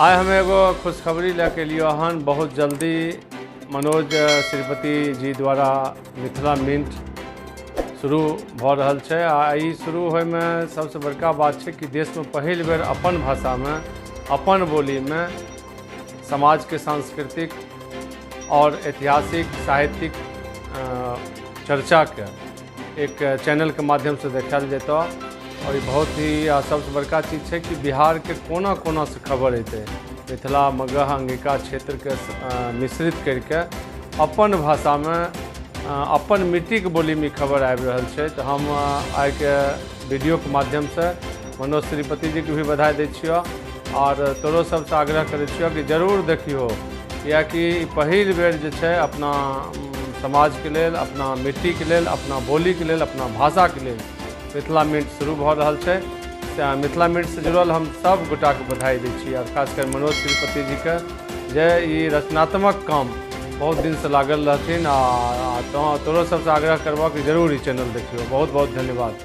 आइ हम एगो खुशखबरी लए के एलियो हन। बहुत जल्दी मनोज श्रीपति जी द्वारा मिथिला मिंट शुरू भऽ रहल छै। आ ई शुरू होइमे सबसँ बड़का बात छै कि देशमे पहिल बेर अपन भाषामे अपन बोलीमे समाजके सांस्कृतिक और ऐतिहासिक साहित्यिक चर्चाके एक चैनलके माध्यमसँ देखायल जेतऽ। और ई बहुत ही सबसँ बड़का चीज छै कि बिहारके कोना कोनासँ खबर अयतै, मिथिला मगह अंगिका क्षेत्रके मिश्रित करिके अपन भाषामे अपन मिट्टीके बोलीमे खबर आबि रहल छै। तऽ हम आइके वीडियोके माध्यमसँ मनोज श्रीपति जीके भी बधाई दै छियौ और तोरो सबसँ आग्रह करै छियौ कि जरूर देखियौ, किएकि पहिल बेर जे छै अपना समाजके लेल, अपना मिट्टीके लेल, अपना बोलीके लेल, अपना भाषाके लेल मिथिला मिंट शुरू भऽ रहल छै। मिथिला मिंटसँ जुड़ल हम सब गोटाके बधाई दै छी और खासकर मनोज श्रीपति जीके जे ई रचनात्मक काम बहुत दिनसँ लागल रहथिन। आ तोरो सबसँ आग्रह करबऽ कि जरूर ई चैनल देखियौ। बहुत बहुत धन्यवाद।